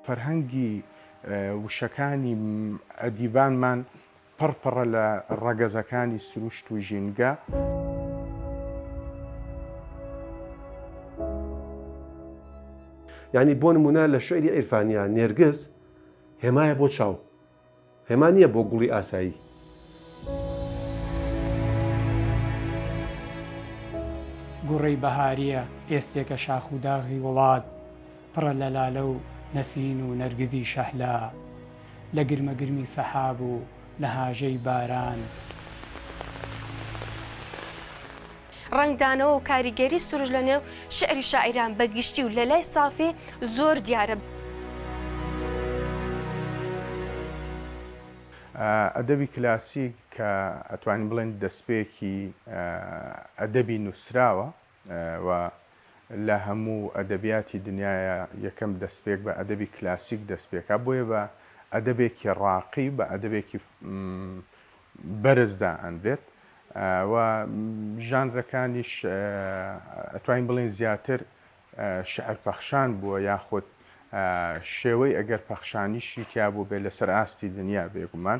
فەرهەنگی وشەکانی ئەدیبانمان پڕ پڕە لە ڕەگەزەکانی سروشت و ژینگە. یانی بۆ نموونە لە شیعری عیرفانیا نێرگز هێمایە بۆ چاو، هێما نییە بۆ گوڵی ئاسایی. گوڕەی بەهارییە ئێستێکە شاخ و داغی وڵات پڕە لە لالە و نەسرین و نەرگزی شەهلا لە گرمەگرمی سەحاب و لە هاژەی باران. ڕەنگدانەوە و کاریگەری سروش لە نێو شیعری شاعیران بە گشتی و لە لای سافی زۆر دیارە. ئەدەبی کلاسیک کە ئەتوانین بڵێین دەسپێکی ئەدەبی نووسراوە و لە هەموو ئەدەبیاتی دنیایا یەکەم دەسپێک بە ئەدەبی کلاسیک دەسپێکا بۆیە بە ئەدەبێکی ڕاقی بە ئەدەبێکی بەرز دائەنرێت و ژانرەکانیش ئەتوانین بڵێین زیاتر شعر پەخشان بووە یاخود شێوەی ئەگەر پەخشانیشی تیا بووبێ لەسەر ئاستی دنیا بێگومان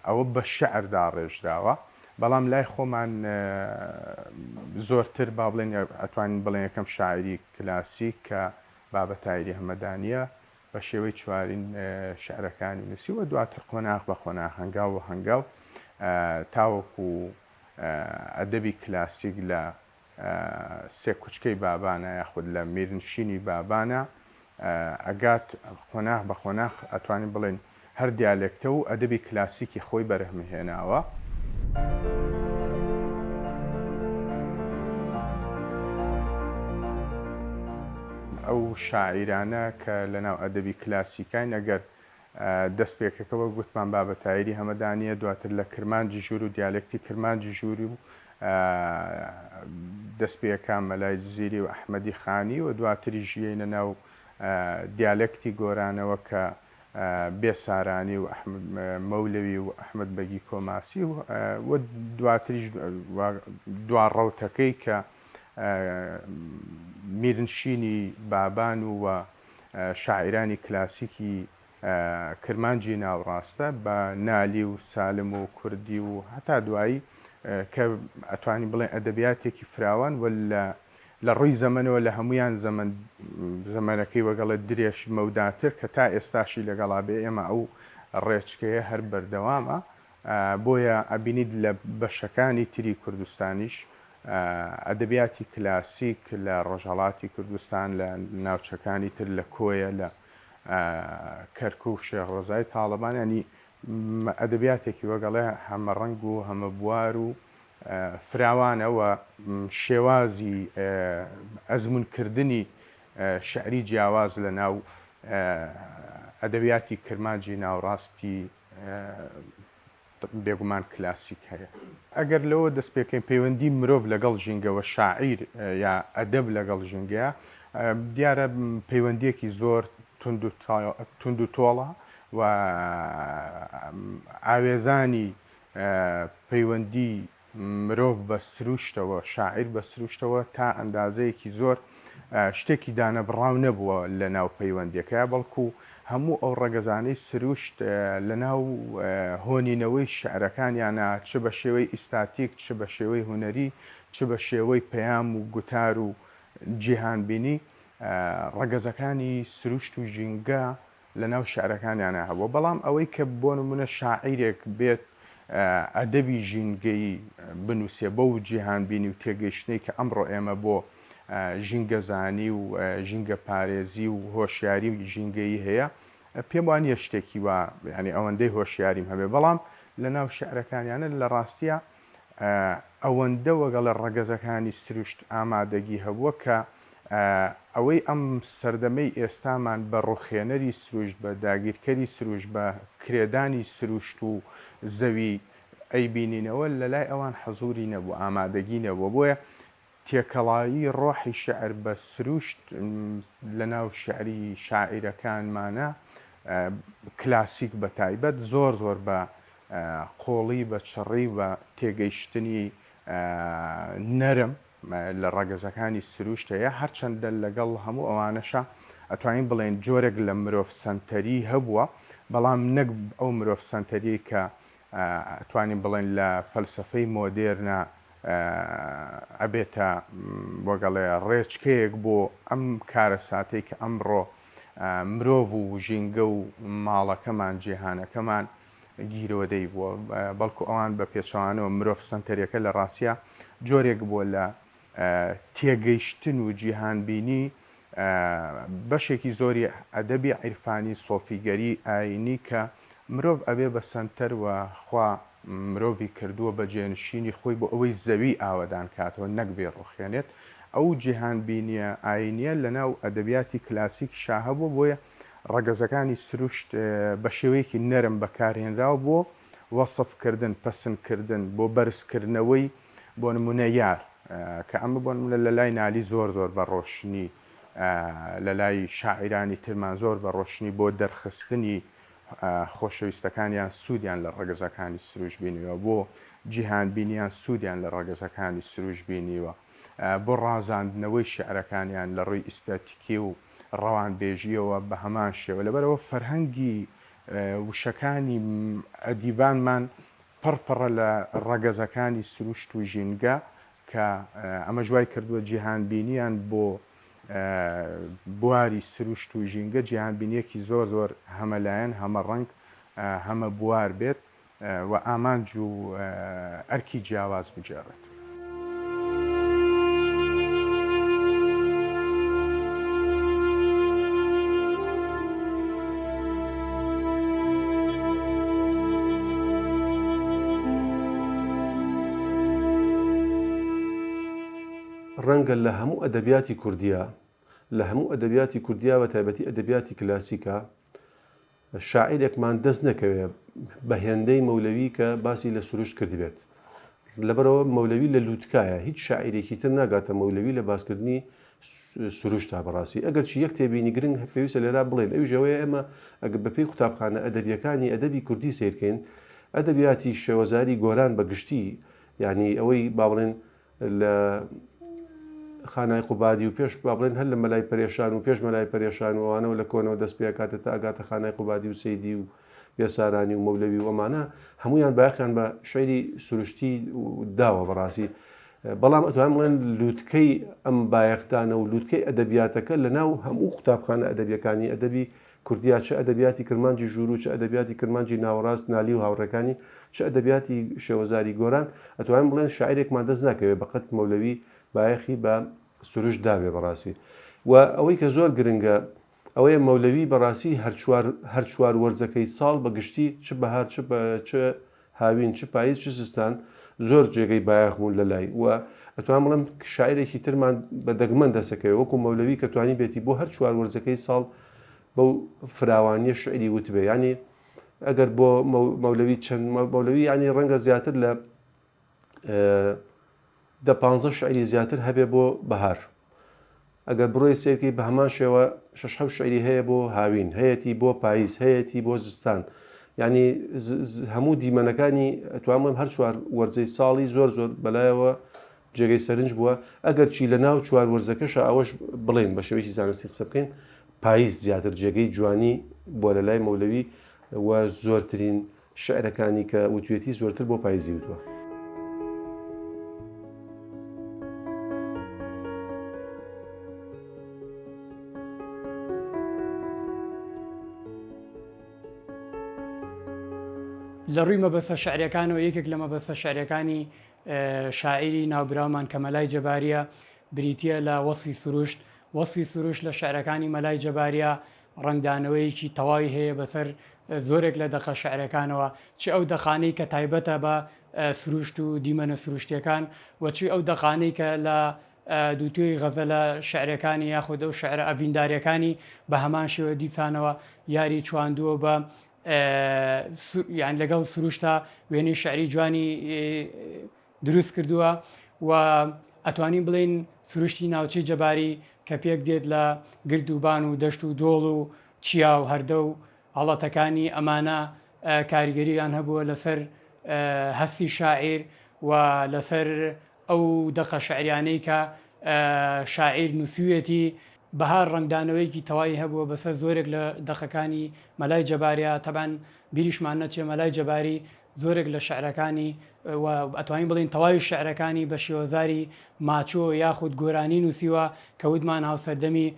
ئەوە بە شعر داڕێژراوە بەڵام لای خۆمان زۆرتر با بڵێن ئەتوانین بڵێن یەکەم شاعری کلاسیک کە بابە تایری هەمەدانیە بە شێوەی چوارین شعرەکانی نووسیوە دواتر قۆناغ بە قۆناغ هەنگاو بە هەنگاو تاوەکو ئەدەبی کلاسیک لە سێکوچکەی بابانە یاخود لە میرنشینی بابانە ئەگات قۆناغ بە قۆناغ ئەتوانین بڵێین هەر دیالێکتە و ئەدەبی کلاسیکی خۆی بەرهەمهێناوە. ئەو شاعیرانە کە لەناو ئەدەبی کلاسیکاین ئەگەر دەستپێکەکە وەک گوتمان بابە تایری هەمەدانییە، دواتر لە کرمانجی ژوور و دیالێکتی کرمانجی ژووری و دەستپێکا مەلای جزیری و ئەحمەدی خانی و دواتریش یەینە ناو دیالێکتی گۆرانەوە کە بێسارانی و مەولەوی و ئەحمەد بەگی کۆماسی و دواتریش دوا ڕەوتەکەی کە میرنشینی بابان و شاعیرانی کلاسیکی کرمانجی ناوڕاستە بە نالی و سالم و کوردی و هەتا دوایی کە ئەتوانین بڵێن ئەدەبیاتێکی فراوان و لە لە ڕووی زەمەنەوە لە هەمویان زەمەن زەمەنەکەی وەگەڵێ درێژ مەوداتر کە تا ئێستاشی لەگەڵا بێ ئێمە ئەو ڕێچکەیە هەر بەردەوامە بۆیە ئەبینیت لە بەشەکانی تری کوردستانیش ئەدەبیاتی کلاسیک لە ڕۆژهەڵاتی کوردستان لە ناوچەکانی تر لە کۆیە لە کەرکوک شێخ ڕەزای تاڵەبان ینی ئەدەبیاتێکی وەگەڵێ هەمە ڕەنگ و هەمە بوار و فراوانە و شێوازی ئەزمونکردنی شعری جیاواز لە ناو ئەدەبیاتی کرمانجی ناوڕاستی بێگومان کلاسیک هەیە. ئەگەر لەوە دەست پێکەین پەیوەندی مرۆڤ لەگەڵ ژینگە و شاعیر یا ئەدەب لەگەڵ ژینگەیە دیارە پەیوەندیەکی زۆر توند و تۆڵە و ئاوێزانی پەیوەندی مرۆڤ بە سروشتەوە، شاعیر بە سروشتەوە تا ئەندازەیەکی زۆر شتێکی دانەبڕاو نەبووە لە ناو پەیوەندیەکەیا، بەڵکو هەموو ئەو ڕەگەزانەی سروشت لە ناو هۆنینەوەی شیعرەکانیانا چ بە شێوەی ئیستاتیک، چ بە شێوەی هونەری، چ بە شێوەی پەیام و گوتار و جیهانبینی، ڕەگەزەکانی سروشت و ژینگە لە ناو شیعرەکانیانا هەبووە، بەڵام ئەوەی کە بۆ نموونە شاعیرێک بێت ئەدەبی ژینگەیی بنووسێ بەو جیهانبینی و تێگەیشتنەی کە ئەمڕۆ ئێمە بۆ ژینگەزانی و ژینگەپارێزی و هۆشیاری ژینگەیی هەیە، پێم وا نییە شتێکی وا یانی ئەوەندەی هۆشیاریم هەبێ، بەڵام لە ناو شیعرەکانیانە لە ڕاستیا ئەوەندە وەگەڵ ڕەگەزەکانی سروشت ئامادەگی هەبووە کە ئەوەی ئەم سەردەمەی ئێستامان بە ڕوخێنەری سروشت، بە داگیرکەری سروشت، بە کرێدانی سروشت و زەوی ئەیبینینەوە، لەلای ئەوان حزوری نەبوو، ئامادەگی نەبووە. بۆیە تێکەڵاویی ڕۆحی شیعر بە سروشت لەناو شیعری شاعیرەکانمانا، کلاسیک بە تایبەت، زۆر زۆر بە قووڵی، بە چڕی و بە تێگەیشتنی نەرم لە ڕەگەزەکانی سروشت هەیە، هەرچەندە لەگەڵ هەموو ئەوانەشا. ئەتوانین بڵێین جۆرێک لە مرۆڤ سەنتەری هەبووە، بەڵام نەک ئەو مرۆڤ سەنتەریەی کە ئەتوانین بڵێین لە فەلسەفەی مۆدێرنە ئەبێتە وەگەڵێ ڕێچکەیەک بۆ ئەم کارەساتەی کە ئەمڕۆ مرۆڤ و ژینگە و ماڵەکەمان جیهانەکەمان گیرۆدەی بووە، بەڵکو ئەوان بە پێچەوانەوە مرۆڤ سەنتەریەکە لە ڕاستیا جۆرێک بووە لە تێگەیشتن و جیهانبینی بەشێکی زۆری ئەدەبی عیرفانی سۆفیگەری ئایینی کە مرۆڤ ئەبێ بە سەنتەر و خوا مرۆڤی کردووە بە جێنشینی خۆی بۆ ئەوەی زەوی ئاوەدان کاتەوە نەک بیڕوخێنێت ئەو جیهانبینیە ئایینیە لەناو ئەدەبیاتی کلاسیکیشا هەبووە بۆیە ڕەگەزەکانی سروشت بە شێوەیەکی نەرم بەکارهێنراوە بۆ وەسفکردن، پەسنکردن، بۆ بەرزکردنەوەی بۆ نموونە یار، کە ئەمە بۆ نموونە لە لای نالی زۆر زۆر بە ڕۆشنی، لە لای شاعیرانی ترمان زۆر بە ڕۆشنی بۆ دەرخستنی خۆشەویستەکانیان سوودیان لە ڕەگەزەکانی سروشت بینیوە، بۆ جیهانبینیان سوودیان لە ڕەگەزەکانی سروشت بینیوە، بۆ ڕازاندنەوەی شیعرەکانیان لە ڕووی ئیستاتیکی و ڕەوانبێژییەوە بە هەمان شێوە. لەبەرئەوە فەرهەنگی وشەکانی ئەدیبانمان پڕ پڕە لە ڕەگەزەکانی سروشت و ژینگە کە ئەمەش وای کردووە جیهانبینییان بۆ بواری سروشت و ژینگە جیهانبینییەکی زۆر زۆر هەمەلایەن، هەمەڕەنگ، هەمەبوار بێت. و ئامانج و ئەرکی جیاواز بگێڕێت. ڕەنگە لە هەموو ئەدەبیاتی کوردیا، لە هەموو ئەدەبیاتی کوردیا بە تایبەتی ئەدەبیاتی کلاسیکا، شاعیرێکمان دەست نەکەوێ بە هێندەی مەولەوی کە باسی لە سروشت کردبێت. لەبەرئەوە مەولەوی لە لوتکایە، هیچ شاعیرێکی تر ناگاتە مەولەوی لە باسکردنی سروشتا بەڕاستی. ئەگەرچی یەک تێبینی گرنگ پێویستە لێرا بڵێین ئەویش ئەوەیە ئێمە ئەگەر بەپێی قوتابخانە ئەدەبییەکانی ئەدەبی کوردی سەیر کەین ئەدەبیاتی شێوەزاری گۆران بە گشتی یانی ئەوەی با بڵێین لە خانای قوبادی و پێش با بڵێن هەر لە مەلای پەرێشان و پێش مەلای پەرێشان و ئەوانەوە لە کۆنەوە دەست پێکاتە تا ئەگاتە خانای قوبادی و سەیدی و بێسارانی و مەولەوی و ئەمانە هەموویان بایەخیان بە شعری سروشتی داوە بەڕاستی بەڵام ئەتوانم بڵێن لوتکەی ئەم بایەخدانە و لوتکەی ئەدەبیاتەکە لە ناو هەموو قوتابخانە ئەدەبیەکانی ئەدەبی کوردیا چ ئەدەبیاتی کرمانجی ژووروو چ ئەدەبیاتی کرمانجی ناوەڕاست نالی و هاوڕێکانی چ ئەدەبیاتی شێوەزاری گۆران ئەتوانم بڵێن شاعیرێکمان دەست ناکەوێ بە قەد مەولەوی بایەخی بە سروشت دابێ بەڕاستی و ئەوەی کە زۆر گرنگە ئەوەیە مەولەوی بەڕاستی هەرچوار هەرچوار وەرزەکەی ساڵ بە گشتی چ بەهار چ چ هاوین چ پاییز چ زستان زۆر جێگەی بایەخ بوون لە لای و ئەتوانم بڵێم شاعیرێکی ترمان بە دەگمەن دەسەکەوێ وەکو مەولەوی کە توانیبێتی بۆ هەر چوار وەرزەکەی ساڵ بەو فراوانیە شعری وتبێ یانی ئەگەر بۆ مەولەوی چەند مەولەوی یانی ڕەنگە زیاتر لە دە پانزە شعری زیاتر هەبێ بۆ بەهار ئەگەر بڕۆی سەیرکەی بە هەمان شێوە شەش حەوت شعری هەیە بۆ هاوین هەیەتی بۆ پاییز هەیەتی بۆ زستان یعنی هەموو دیمەنەکانی ئەتوانم بڵێم هەر چوار وەرزەی ساڵی زۆر زۆر بەلایەوە جێگەی سەرنج بووە ئەگەر چی لە ناو چوار وەرزەکەشە ئەوەش بڵێن بە شێوەیەکی زانستی قسە بکەین پاییز زیاتر جێگەی جوانی بووە لە لای مەولەوی و زۆرترین شعرەکانی کە وتوێتی زۆرتر بۆ پایزی وتوە. لە ڕووی مەبەستە شعریەکانەوە یەکێک لە مەبەستە شعریەکانی شاعیری ناوبراومان کە مەلای جەباریە بریتییە لە وەسفی سروشت وەسفی سروشت لە شعرەکانی مەلای جەباریە ڕەنگدانەوەیەکی تەواوی هەیە بەسەر زۆرێک لە دەقە شعرەکانەوە، چ ئەو دەقانەی کە تایبەتە بە سروشت و دیمەنە سروشتیەکان و چ ئەو دەقانەی کە لە دووتوێی غەزەلە شعرەکانی یاخود ئەو شعرە ئەڤینداریەکانی بە هەمان شێوە دیسانەوە یاری چواندووە بە یان لەگەڵ سروشتا وێنەی شعری جوانی دروست کردووە و ئەتوانین بڵێین سروشتی ناوچەی جەباری کە پێک دێت لە گرد و بان و دەشت و دۆڵ و چیا و هەردە و هەڵەتەکانی ئەمانە کاریگەریان هەبووە لەسەر هەستی شاعیر و لەسەر ئەو دەقە شعریانەی کە شاعیر نووسیویەتی. بەهار ڕەنگدانەوەیەکی تەوای هەبووە بەسەر زۆرێک لە دەقەکانی مەلای جەباریا، تەبعەن بیریشمان نەچێ مەلای جەباری زۆرێک لە شعرەکانی و ئەتوانین بڵێین تەواوی شعرەکانی بە شێوەزاری ماچۆ یاخود گۆرانی نووسیوە کە وتمان هاوسەردەمی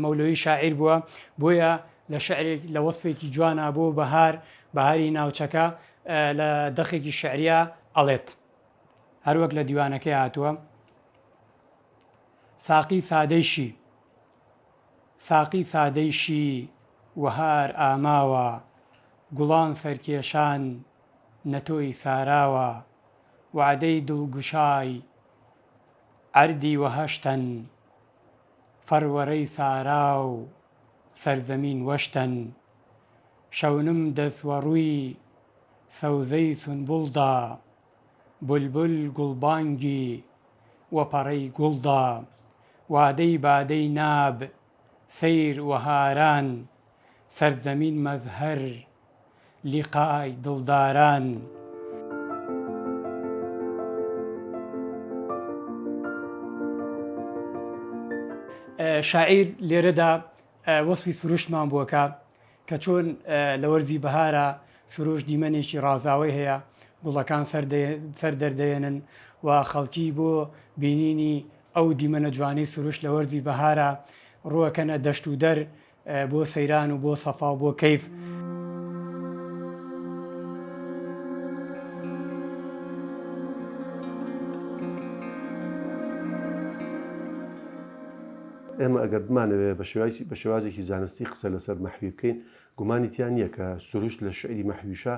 مەولەوی شاعیر بووە، بۆیە لە شعرێک لە وەسفێکی جوانا بۆ بەهار، بەهاری ناوچەکە لە دەقێکی شعریا ئەڵێت. هەروەک لە دیوانەکەی هاتووە. ساقی سادەی شی ساقی سادەی شی وەهار ئاماوە گوڵان سەرکێشان نەتۆی ساراوە وەعدەی دڵگوشای عەردی وەهەشتەن فەروەرەی سارا و سەرزەمین وەشتەن شەونم دەس وە ڕووی سەوزەی سونبوڵ دا بولبول گوڵبانگی وە پەڕەی گوڵ دا وادەی بادەی ناب سەیر وەهاران سەرزەمین مەزهەر لیقای دڵداران. شاعیر لێرەدا وەسفی سروشتمان بۆ ئەکا کە چۆن لە وەرزی بەهارا سروشت دیمەنێکی ڕازاوەی هەیە، گوڵەکان سەر دەردەێنن و خەڵکی بۆ بینینی ئەو دیمەنە جوانەی سروشت لە وەرزی بەهارا ڕووەکەنە دەشت و دەر بۆ سەیران و بۆ سەفا و بۆ کەیف. ئێمە ئەگەر بمانەوێ بە شێوازێکی زانستی قسە لەسەر مەحوی بکەین، گومانی تیا نییە کە سروشت لە شیعری مەحویشا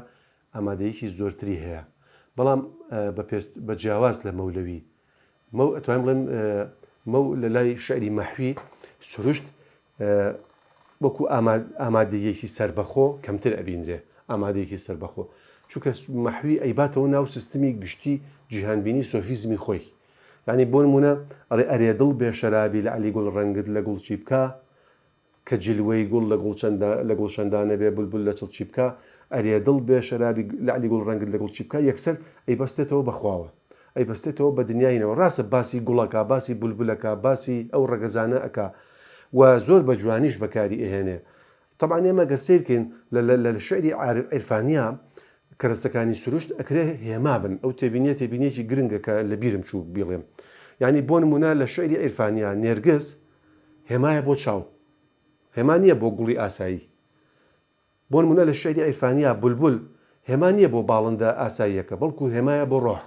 ئامادەیەکی زۆرتری هەیە. بەڵام بە جیاواز لە مەولەوی، مەو ئەتوانین بڵێین مەو لە لای شیعری مەحوی سروشت وەکوو ئامادەییەکی سەربەخۆ کەمتر ئەبینرێ، ئامادەیەکی سەربەخۆ. چونکە مەحوی ئەیباتەوە ناو سیستمی گشتی جیهانبینی سۆفیزمی خۆی. یانی بۆ نموونە ئەڵێ ئەرێ دڵ بێ شەرابی لەعلی گوڵ ڕەنگت لە گوڵ چی بکا کە جلوەی گوڵ لە گوڵچەندا لە گوڵشەندا نەبێ بولبول لە چڵ چی بکا ئەرێ دڵ بێ شەرابی لەعلی گوڵ ڕەنگت لە گوڵ چی بکا یەکسەر ئەیبەستێتەوە بە خواوە ئەیبەستێتەوە بە دنیاینەوە ڕاستە باسی گوڵ ئەکا باسی بولبول ئەکا باسی ئەو ڕەگەزانە ئەکا و زۆر بە جوانیش بەکاری ئەهێنێ تەبعەن ئێمە گەر سەیر کەین لە لە لە شیعری عارف عیرفانیا کەرەستەکانی سروشت ئەکرێ هێما بن ئەو تێبینیە تێبینیەکی گرنگە کە لە بیرم چوو بیڵێم یانی بۆ نموونە لە شیعری عیرفانیا نێرگز هێمایە بۆ چاو هێما نییە بۆ گوڵی ئاسایی بۆ نموونە لە شیعری عیرفانیا بولبول هێما نییە بۆ باڵندە ئاساییەکە بەڵکو هێمایە بۆ ڕۆح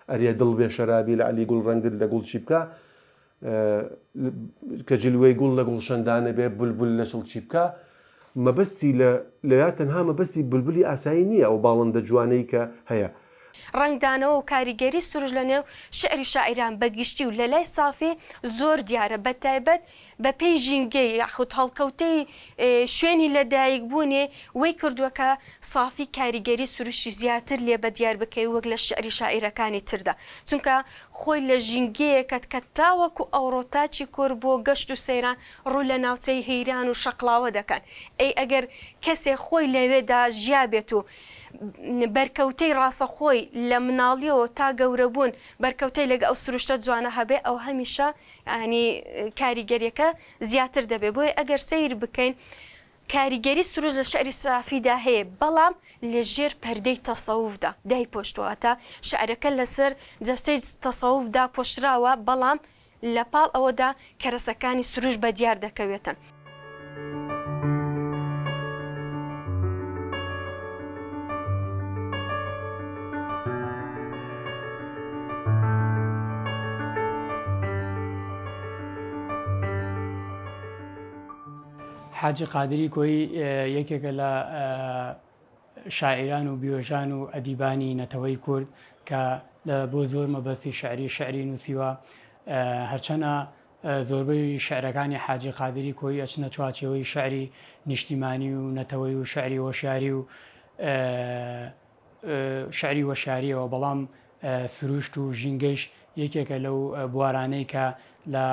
ئەرێ دڵ بێ شەرابی لەعلی گوڵ ڕەنگت لە گوڵ چی بکا کە جلوەی گوڵ لە گوڵشەندا نەبێ بولبول لە چڵ چی بکا مەبەستی لە لەویا تەنها مەبەستی بولبولی ئاسایی نییە ئەو باڵندە جوانەی کە هەیە. ڕەنگدانەوە و کاریگەری سروش لە نێو شیعری شاعیران بە گشتی و لە لای سافی زۆر دیارە بە تایبەت بە پێی ژینگەی یاخود هەڵکەوتەی شوێنی لە دایک بوونی وەی کردووە کە سافی کاریگەری سروشتی زیاتر لێ بە دیار بکەوی وەک لە شیعری شاعیرەکانی تردا چونکە خۆی لە ژینگەیەکە کە تاوەکو ئەوڕۆ تاکی کورد بۆ گەشت و سەیران ڕوو لە ناوچەی هەیران و شەقڵاوە دەکەن ئەی ئەگەر کەسێ خۆی لەوێدا ژیابێت و بەرکەوتەی ڕاستەخۆی لە مناڵیەوە تا گەورەبوون بەرکەوتەی لەگە ئەو سروشتە جوانە هەبێ ئەو هەمیشە یانی کاریگەریەکە زیاتر دەبێت بۆیە ئەگەر سەیر بکەین کاریگەری سروش لە شعری سافیدا هەیە بەڵام لە ژێر پەردەی تەسەوفدا دایپۆشتووە واتە شعرەکە لەسەر جەستەی تەسەوف داپۆشراوە بەڵام لە پاڵ ئەوەدا کەرەسەکانی سروش بە دیار دەکەوێتن. حاجی قادری کۆیی یەکێکە لە شاعیران و بیۆژان و ئەدیبانی نەتەوەی کورد کە لە بۆ زۆر مەبەستی شعری شعری نووسیوە هەرچەنە زۆربەی شعرەکانی حاجی قادری کۆیی ئەچنە چوارچێوەی شعری نیشتیمانی و نەتەوەی و شعری هۆشیاری و شعری وەشاریەوە بەڵام سروشت و ژینگەیش یەکێکە لەو بوارانەی کە لە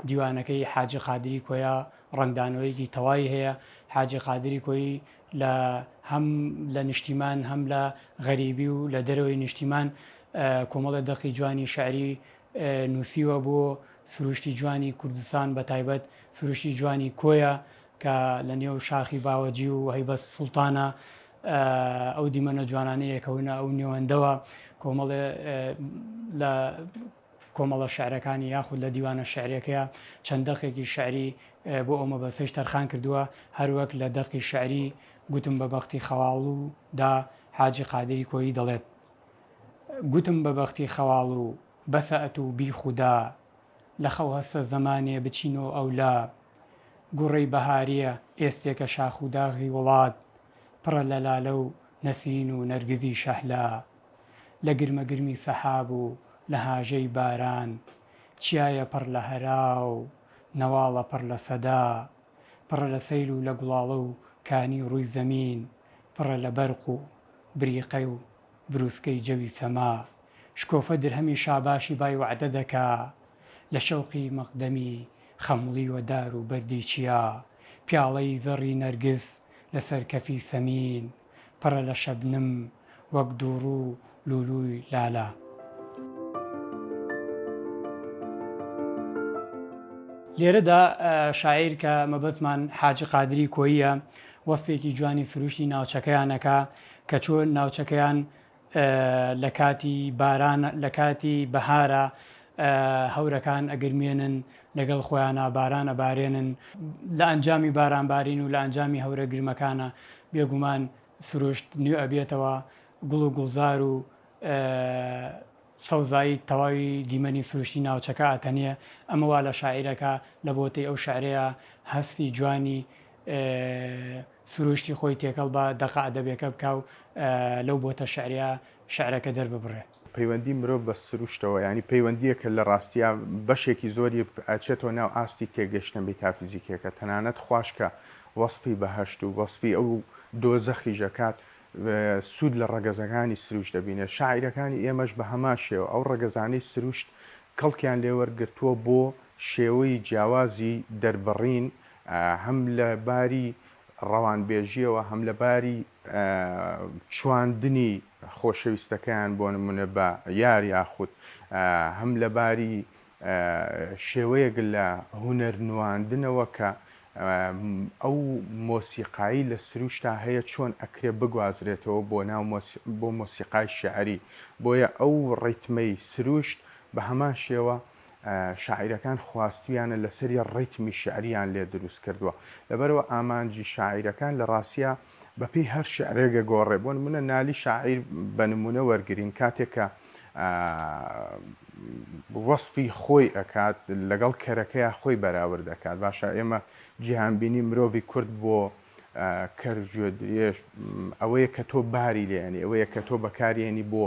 دیوانەکەی حاجی قادری کۆیە ڕەنگدانەوەیەکی تەوای هەیە حاجی قادری کۆیی لە هەم لە نیشتیمان هەم لە غەریبی و لە دەرەوەی نیشتیمان کۆمەڵێ دەقی جوانی شعری نووسیوە بۆ. سروشتی جوانی کوردستان بە تایبەت سروشتی جوانی کۆیە کە لە نێو شاخی باوەجی و هەیبەست سوڵتانە ئەو دیمەنە جوانانەیە کەونە ئەو نێوەندەوە کۆمەڵێ لە کۆمەڵە شعرەکانی یاخود لە دیوانە شعرەکەیە چەند دەقێکی شعری بۆ ئەو مەبەستەش تەرخان کردووە هەروەک لە دەقی شعری گوتم بە بەختی خەواڵوو دا حاجی قادری کۆیی دەڵێت گوتم بە بەختی خەواڵوو بەسە ئەتوو بی خودا لە خەو هەستە زەمانێ بچینۆ ئەولا گوڕەی بەهاریە ئێستێکە شاخ و داغی وڵات پڕە لە لالە و نەسرین و نەرگزی شەهلا لە گرمەگرمی سەحاب و لە هاژەی باران چیایە پڕ لە هەرا و نەواڵە پڕ لە سەدا پڕە لە سەیل و لە گوڵاڵە و کانی ڕووی زەمین پڕە لە بەرق و بریقە و بروسکەی جەوی سەما شکۆفە درهەمی شاباشی بای وەعدە دەکا لە شەوقی مەقدەمی خەمڵیوە دار و بەردی چیا پیاڵەی زەڕی نەرگس لە سەر کەفی سەمین پڕە لە شەبنم وەک دوڕ و لوولووی لالە. لێرەدا شاعیر کە مەبەستمان حاجی قادری کۆییە وەسفێکی جوانی سروشتی ناوچەکەیان ئەکا کە چۆن ناوچەکەیان لە کاتی باران لە کاتی بەهارا هەورەکان ئەگرمێنن لەگەڵ خۆیانا باران ئەبارێنن لە ئەنجامی بارانبارین و لە ئەنجامی هەورە گرمەکانە بێگومان سروشت نوێ ئەبێتەوە گوڵ و گوڵزار و سەوزایی تەواوی دیمەنی سروشتی ناوچەکە ئەتەنێ ئەمە وا لە شاعیرەکە لە بۆتەی ئەو شعرەیە هەستی جوانی سروشتی خۆی تێکەڵ بە دەقە ئەدەبیەکە بکا و لەو بۆتە شعریە شعرەکە دەرببڕێ. پەیوەندی مرۆڤ بە سروشتەوە یانی پەیوەندییەکە لە ڕاستیا بەشێکی زۆری ئەچێتەوە ناو ئاستی تێگەشتنە میتافیزیکیەکە تەنانەت خواش کە وەسفی بەهەشت و وەسفی ئەو دۆزەخیش ئەکات سوود لە ڕەگەزەکانی سروشت دەبینێت شاعیرەکانی ئێمەش بە هەمان شێوە ئەو ڕەگەزانەی سروشت کەڵکیان لێ وەرگرتووە بۆ شێوەی جیاوازی دەربڕین هەم لە باری ڕەوانبێژییەوە هەم لە باری چواندنی خۆشەویستەکەیان بۆ نمونە بە یار یاخود هەم لە باری شێوەیەک لە هونەر نواندنەوە کە ئەو مۆسیقایی لە سروشتا هەیە چۆن ئەکرێ بگوازرێتەوە بۆ ناو بۆ مۆسیقای شیعری بۆیە ئەو ڕیتمەی سروشت بە هەمان شێوە شاعیرەکان خواستویانە لەسەری ڕیتمی شیعریان لێ دروست کردووە لەبەرئەوە ئامانجی شاعیرەکان لە ڕاستیا بەپێی هەر شیعرێک ئەگۆڕێ بۆ نمونە نالی شاعیر بە نمونە وەرگرین کاتێک کە وەسفی خۆی ئەکات لەگەڵ کەرەکەیا خۆی بەراورد ئەکات باشە ئێمە جیهانبینی مرۆڤی کورد بۆ کەر گوێدرێژ ئەوەیە کە تۆ باری لێنی ئەوەیە کە تۆ بەکارێنی بۆ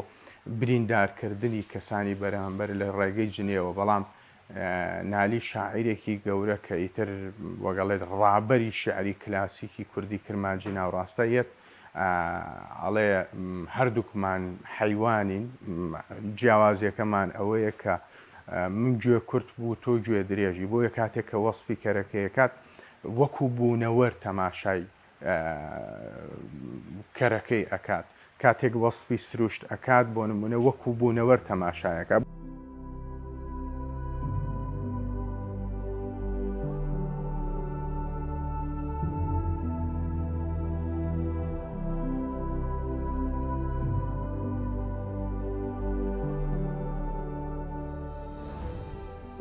بریندارکردنی کەسانی بەرامبەر لە ڕێگەی جنێوە بەڵام نالی شاعیرێکی گەورە کە ئیتر وەگەڵێت ڕابەری شیعری کلاسیکی کوردی کرمانجی ناوڕاستە یەت ئەڵێ هەردووکمان حەیوانین جیاوازیەکەمان ئەوەیە کە من گوێ کورت بوو تۆ گوێ درێژی بۆیە کاتێک کە وەسفی کەرەکەیەکات وەکو بوونەوەر تەماشای کەرەکەی ئەکات کاتێک وەسفی سروشت ئەکات بۆ نمونە وەکو بوونەوەر تەماشایەکە.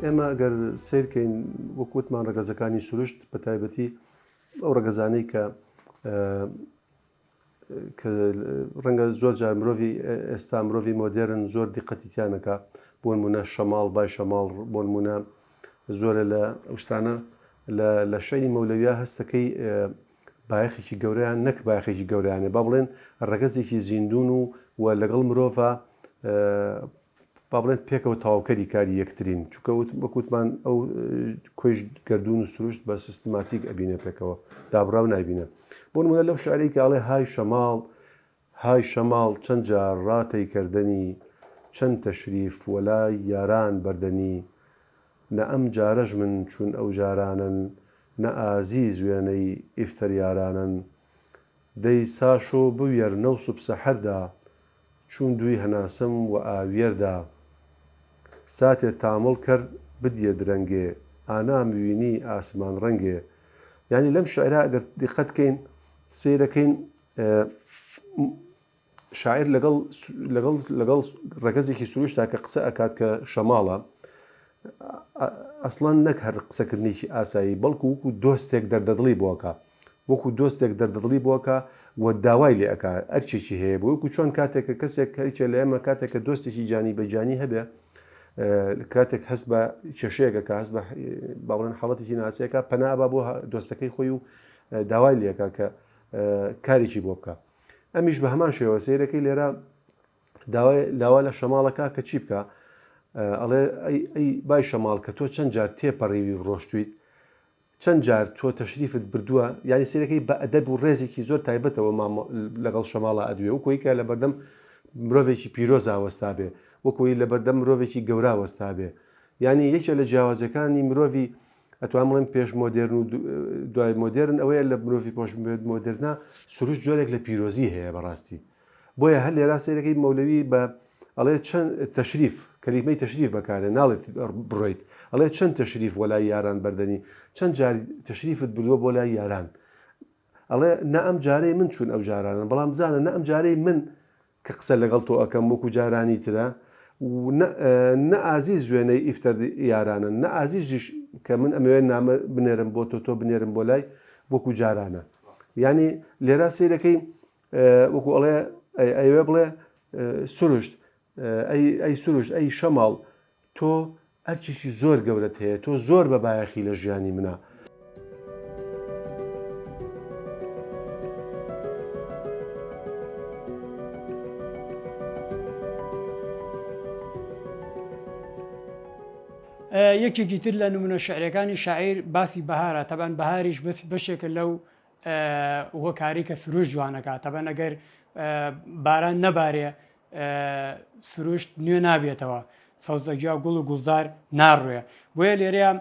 ئێمە ئەگەر سەیر کەین وەک وتمان ڕەگەزەکانی سروشت بە تایبەتی ئەو ڕەگەزانەی کە کە ڕەنگە زۆر جار مرۆڤی ئێستا مرۆڤی مۆدێرن زۆر دیقەتی تیا نەکا بۆ نمونە شەماڵ بای شەماڵ بۆ نمونە زۆرە لە ئەو شتانە لە لە شعری مەولەویا هەستەکەی بایەخێکی گەورەیان نەک بایەخێکی گەورەیانە با بڵێن ڕەگەزێکی زیندون و و لەگەڵ مرۆڤە با بڵێن پێکەوە تەواوکەری کاری یەکترین، چونکە وەک وتمان ئەو کۆی گەردوون و سروشت بە سیستماتیک ئەبینێ پێکەوە دابڕاو نایبینێ. بۆ نموونە لەو شعرەی کە ئەڵێ های شەماڵ های شەماڵ چەند جار ڕاتەی کەردەنی چەند تەشریف وەلای یاران بەردەنی نە ئەم جارەش من چون ئەو جارانەن نە ئازیز وێنەی ئیفتەر یارانەن دەی ساشۆ بویەر نەوسب سەحەردا چوون دووی هەناسەم وە ئاویەر دا ساتێ تامڵ کەر. بدیە درەنگێ ئانا موینی ئاسمان ڕەنگێ یانی لەم شعرا ئەگەر دیقەت کەین سەیرەکەین شاعیر لەگەڵ لەگەڵ لەگەڵ ڕەگەزێکی سروشتا کە قسە ئەکات کە شەماڵە ئەسڵەن نەک هەر قسەکردنێکی ئاسایی بەڵکو وەکو دۆستێک دەردەدڵی بۆ ئەکا وەکو دۆستێک دەردەدڵی بۆ ئەکا و داوای لێ ئەکا ئەرکێکی هەیە بۆ وەکو چۆن کاتێک کە کەسێک هەرکێ لە ئێمە کاتێک کە دۆستێکی گیانی بە گیانی هەبێ کاتێک هەست بە کێشەیەک ئەکا هەست بە با بڵێن حاڵەتێکی ناسیەکە پەنا ئەبا بۆ دۆستەکەی خۆی و داوای لێ ئەکا کە کارێکی بۆ بکا ئەمیش بە هەمان شێوە سەیرەکەی لێرە داوای لاوا لە شەماڵەکە کە چی بکە ئەڵێ ئەی بای شەماڵ کە تۆ چەند جار تێپەڕیوی و ڕۆشتویت چەند جار تۆ تەشریفت بردووە یانی سەیرەکەی بە ئەدەب و ڕێزێکی زۆر تایبەتەوە لەگەڵ شەماڵا ئەدوێ وەکوی کە لەبەردەم مرۆڤێکی پیرۆزا وەستابێ وەکوی لەبەردەم مرۆڤێکی گەورا وەستابێ یانی یەکێ لە جیاوازیەکانی مرۆڤی ئەتوانم بڵێم پێش مۆدێرن و دوای مۆدێرن ئەوەیە لە مرۆڤی پۆش مۆدێرنا سروشت جۆرێک لە پیرۆزی هەیە بەڕاستی بۆیە هەر لێرا سەیرەکەی مەولەوی بە ئەڵێ چەند تەشریف کەلیمەی تەشریف بەکارێ ناڵێت بڕۆیت ئەڵێ چەند تەشریف وەلای یاران بەردەنی چەند جار تەشریفت بردووە بۆ لای یاران ئەڵێ نە ئەم جارەی من چوون ئەو جارانن بەڵام بزانە نە ئەم جارەی من کە قسە لەگەڵ تۆ ئەکەم وەکو جارانی ترە و نە نە ئازیز وێنەی ئیفتەر یارانن نە ئازیزیش کە من ئەمەوێت نامە بنێرم بۆ تۆ تۆ بنێرم بۆ لای وەکو جارانە یعنی لێرا سەیرەکەی وەکو ئەڵێ ئەیەوێ بڵێ سروشت ئەی ئەی سروشت ئەی شەماڵ تۆ ئەرکێکی زۆر گەورەت هەیە تۆ زۆر بە بایەخی لە ژیانی منە. یەکێکی تر لە نمونە شعرەکانی شاعیر باسی بەهارە تەبەن بەهاریش بەس بەشێکە لەو هۆکاری کە سروشت جوانەکا تەبەن ئەگەر باران نەبارێ سروشت نوێ نابێتەوە سەوزەگیا گوڵ و گوڵزار ناڕوێ بۆیە لێرەیە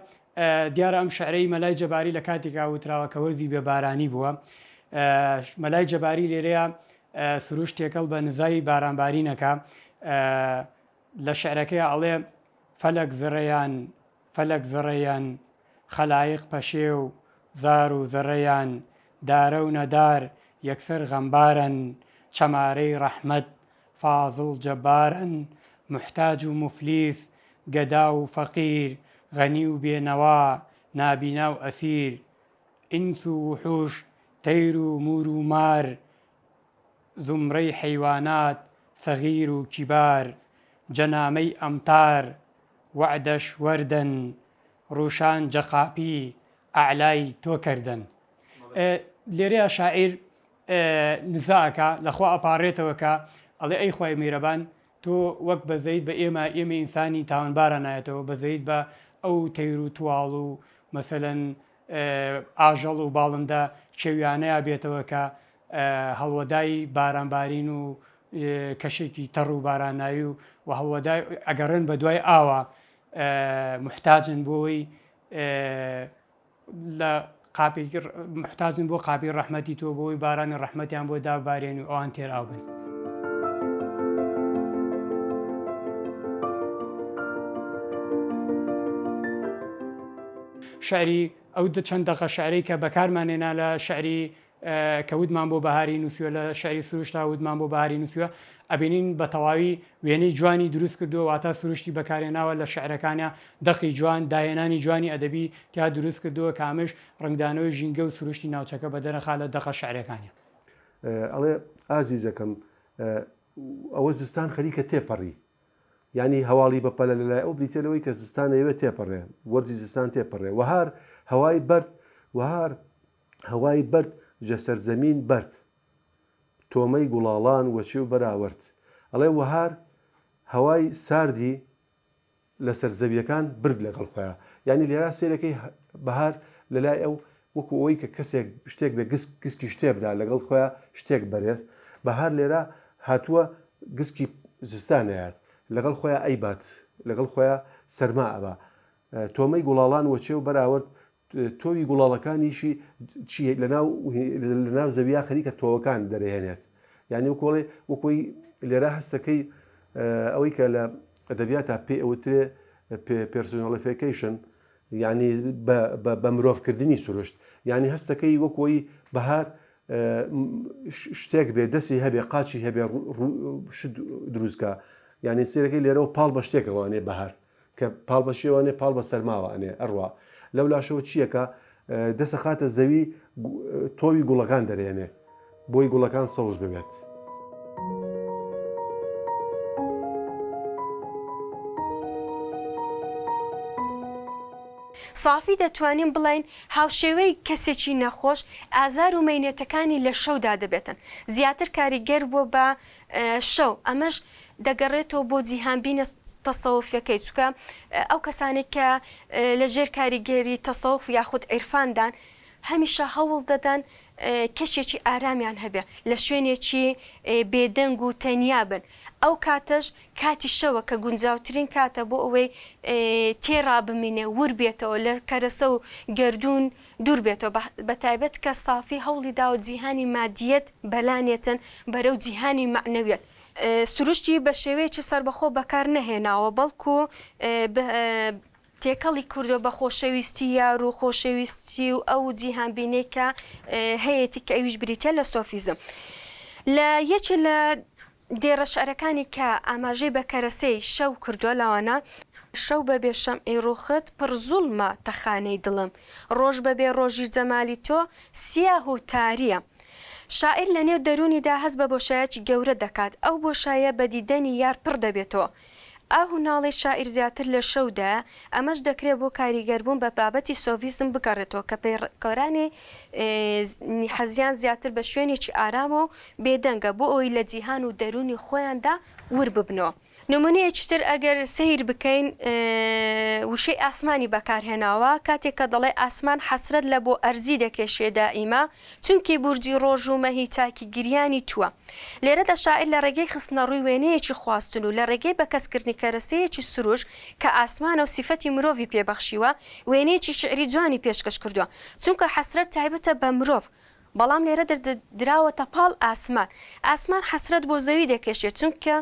دیارە ئەم شعرەی مەلای جەباری لە کاتێکا وتراوە کە وەرزی بێبارانی بووە مەلای جەباری لێرەیە سروشت تێکەڵ بە نزای بارانبارینەکە لە شعرەکەی ئەڵێ فەلەک زڕیان فەلەک زڕێیان، خەلایق پەشێو، زار و زڕێیان، دارە و نەدار، یەکسەر غەمبارن، چەمارەی ڕەحمەت، فازڵ جەبارن، موحتاج و موفلیس، گەدا و فەقیر، غەنی و بێ نەوا، نابینا و ئەسیر، ئینس و وحوش، تەیر و موور و مار، زومرەی حەیوانات، سەغیر و کیبار، جەنامەی ئەمتار، وەعدەش وەردەن ڕووشان جە قاپی ئەعلای تۆ کەردەن. لێرەیا شاعیر نزا ئەکا لە خوا ئەپاڕێتەوە کە ئەڵێ ئەی خوای میرەبان تۆ وەک بەزەیت بە ئێمە ئێمە ئینسانی تاوانبارا نایەتەوە بەزەیت بە ئەو تەیر و تواڵ و مەسەلەن ئاژەڵ و باڵندە کێویانەیا بێتەوە کە هەڵوەدای بارانبارین و کەشێکی تەڕ و باراناوی و و هەڵوەدای ئەگەڕێن بە دوای ئاوا موحتاجن بۆی لە قاپی موحتاجن بۆ قاپی ڕەحمەتی تۆ بۆی بارانی ڕەحمەتیان بۆ دابارێن و ئەوان تێر ئاو بن. شعری ئەو چەند دەقە شعرەی کە بەکارمان هێنا لە شعری کە وتمان بۆ بەهاری نووسیوە لە شعری سروشتا وتمان بۆ بەهاری نووسیوە ئەبینین بە تەواوی وێنەی جوانی دروست کردووە واتا سروشتی بەکارهێناوە لە شعرەکانیا دەقی جوان داهێنانی جوانی ئەدەبی تیا دروست کردووە کە ئەمەش ڕەنگدانەوەی ژینگە و سروشتی ناوچەکە بەدەرەخا لە دەقە شعرەکانیا. ئەڵێ ئازیزەکەم ئەوە زستان خەریکە تێپەڕی یانی هەواڵی بەپەلە لەلای ئەو بریتیە لەوەی کە زستان ئەیەوێت تێپەڕێ وەرزی زستان تێپەڕێ وەهار هەوای بەرد وەهار هەوای بەرد جە سەرزەمین بەرد تۆمەی گوڵاڵان وەچێ و بەراوەرد ئەڵێ وەهار هەوای ساردی لەسەر زەویەکان برد لەگەڵ خۆیا یانی لێرا سەیرەکەی بەهار لەلای ئەو وەکو ئەوەی کە کەسێک شتێک بێ گسک گسکی شتێ بدا لەگەڵ خۆیا شتێک بەرێت بەهار لێرا هاتووە گسکی زستان ئەیات لەگەڵ خۆیا ئەیبات لەگەڵ خۆیا سەرما ئەبا تۆمەی گوڵاڵان وەچێ و بەراورد تۆوی گوڵاڵەکانیشی چی لەناو لەناو زەویا خەریکە تۆوەکان دەرەهێنێت یعنی وەکۆڵێ وەکۆی لێرە هەستەکەی ئەوەی کە لە ئەدەبیاتا پێی ئەوترێ. Personification یانی بە مرۆڤ کردنی سروشت یانی هەستەکەی وەک وەی بەهار شتێک بێ دەستی هەبێ قاچی هەبێ شت دروستکە یانی سێرەکەی لێرەوە پاڵ بە شتێکەوانێ بەهار کە پاڵ بە شێوانێ پاڵ بە سەرماوە ئەنێ ئەڕوا لەو لاشەوە چیەکە دەسە خاتە زەوی تۆوی گوڵەکان دەرێنێ بۆی گوڵەکان سەوز ببێت. سافی دەتوانین بڵێین هاوشێوەی کەسێکی نەخۆش ئازار و مەینەتەکانی لە شەودا دەبێتن زیاتر کاریگەر بووە بە شەو ئەمەش دەگەڕێتەوە بۆ جیهانبینە تەسەوفیەکەی چونکە ئەو کەسانەی کە لە ژێر کاریگەری تەسەوف یاخود عیرفاندان هەمیشە هەوڵ دەدەن کەشێکی ئارامیان هەبێ لە شوێنێکی بێدەنگ و تەنیا بن ئەو کاتەش کاتی شەوە کە گونجاوترین کاتە بۆ ئەوەی تێڕابمینێ ور بێتەوە لە کەرەسە و گەردوون دوور بێتەوە بە تایبەت کە سافی هەوڵی داوە جیهانی مادیەت بەلانێتن بەرەو جیهانی مەعنەویەت. سروشتی بە شێوەیەکی سەربەخۆ بەکار نەهێناوە بەڵکو تێکەڵی کردووە بە خۆشەویستی یار و خۆشەویستی و ئەو جیهانبینەی کە هەیەتی کە ئەویش بریتیە لە سۆفیزم. لە یەکێ لە دێڕە شعرەکانی کە ئاماژەی بە کەرەسەی شەو کردووە لەوانە. شەو بە بێ شەمعی ڕوخت پڕ زوڵمە تەخانەی دڵم ڕۆژ بە بێ ڕۆژی جەمالی تۆ سیاه و تارییە. شاعیر لە نێو دەروونیدا هەست بە بۆشایەکی گەورە دەکات، ئەو بۆشایە بە دیدەنی یار پڕ دەبێتەوە. ئاه و ناڵەی شاعیر زیاتر لە شەودایە، ئەمەش دەکرێت بۆ کاریگەربوون بە بابەتی سۆفیزم بگەڕێتەوە کە پەیڕەوکارانی حەزیان زیاتر بە شوێنێکی ئارامە و بێدەنگە بۆ ئەوەی لە جیهان و دەروونی خۆیاندا ورببنەوە. نمونەیەکی تر ئەگەر سەیر بکەین وشەی ئاسمانی بەکارهێناوە کاتێک کە دەڵێ ئاسمان حەسرەت لە بۆ ئەرزی دەکێشێ دائیما چونکی بورجی ڕۆژ و مەهی چاکی گریانی تووە. لێرەدا شاعیر لە ڕێگەی خستنەڕووی وێنەیەکی خواستن و لە ڕێگەی بەکەسکردنی کەرەستەیەکی سروشت کە ئاسمانە و سیفەتی مرۆڤی پێ بەخشیوە وێنەیەکی شیعری جوانی پێشکەش کردووە چونکە حەسرەت تایبەتە بە مرۆڤ بەڵام لێرەدا دراوەتە پاڵ ئاسمان. ئاسمان حەسرەت بۆ زەوی دەکێشێت، چونکە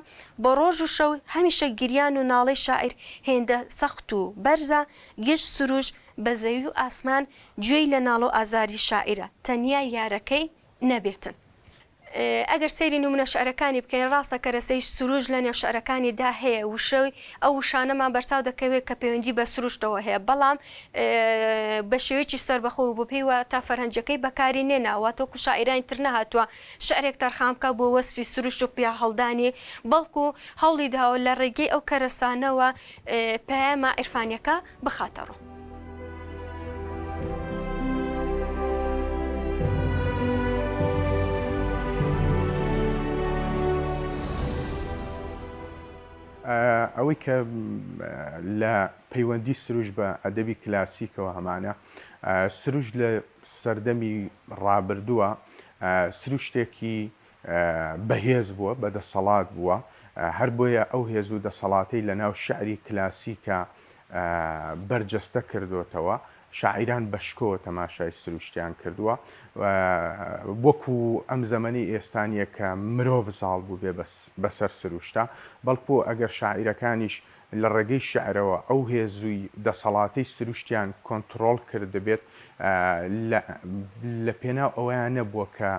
بە ڕۆژ و شەو هەمیشە گریان و ناڵەی شاعیر هێندە سەخت و بەرزە، گشت سروشت بە زەوی و ئاسمان گوێی لە ناڵە و ئازاری شاعیرە، تەنیا یارەکەی نەبێتن. ئەگەر سەیری نموونە شیعرەکانی بکەین، ڕاستە کەرەسەی سروشت لە نێو شیعرەکانیدا هەیە، وشەی ئەو وشانەمان بەرچاو دەکەوێت کە پەیوەندی بە سروشتەوە هەیە، بەڵام بە شێوەیەکی سەربەخۆ و بەپێی واتا فەرهەنگیەکەی بەکاری نێناوە، واتە وەکو شاعیرانی تر نەهاتووە شیعرێک تەرخان بکات بۆ وەسفی سروشت و پیاهەڵدانی، بەڵکو هەوڵی داوە لە ڕێگەی ئەو کەرەسانەوە پەیامە عیرفانیەکە بخاتە ڕوو. ئەوەی کە لە پەیوەندی سروش بە ئەدەبی کلاسیکەوە هەمانە، سروش لە سەردەمی ڕابردووە سروشتێکی بەهێز بووە، بە دەسەڵات بووە، هەر بۆیە ئەو هێز و دەسەڵاتەی لە ناو شیعری کلاسیکا بەرجەستە کردۆتەوە، شاعیران بە شکۆوە تەماشای سروشتیان کردووە، وەکو ئەم زەمەنەی ئێستا نییە کە مرۆڤ زاڵ بووبێ بەسەر سروشتا، بەڵکو ئەگەر شاعیرەکانیش لە ڕێگەی شیعرەوە ئەو هێزوی دەسەڵاتەی سروشتیان کۆنتڕۆڵ کردبێت لە پێناو ئەوەیا نەبووە کە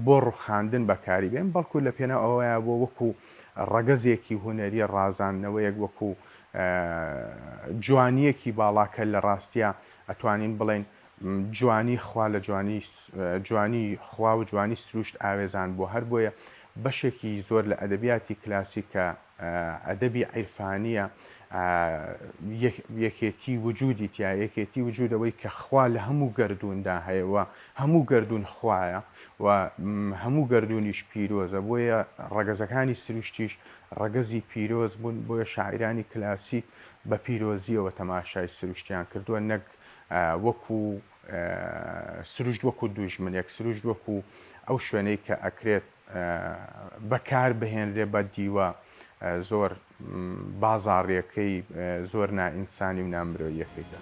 بۆ ڕوخاندن بەکاری بێن، بەڵکو لە پێناو ئەوەیا بووە وەکو ڕەگەزێکی هونەری ڕازاندنەوەیەک وەکو جوانییەکی باڵا کە لە ڕاستیا ئەتوانین بڵێین جوانی خوا لە جوانی جوانی خوا و جوانی سروشت ئاوێزان بووە هەر بۆیە بەشێکی زۆر لە ئەدەبیاتی کلاسیک کە ئەدەبی عیرفانییە یەکێتی وجودی تیا یەکێتی وجود ئەوەی کە خوا لە هەموو گەردووندا هەیە و هەموو گەردوون خوایە و هەموو گەردوونیش پیرۆزە بۆیە ڕەگەزەکانی سروشتیش ڕەگەزی پیرۆز بوون بۆیە شاعیرانی کلاسیک بە پیرۆزییەوە تەماشای سروشتیان کردووە نەک وەکو سروشت وەکو دوژمنێک سروشت وەکو ئەو شوێنەی کە ئەکرێت بەکار بهێنرێ بە دیوە زۆر بازاڕیەکەی زۆر نائینسانی و نامرۆییەکەیدا.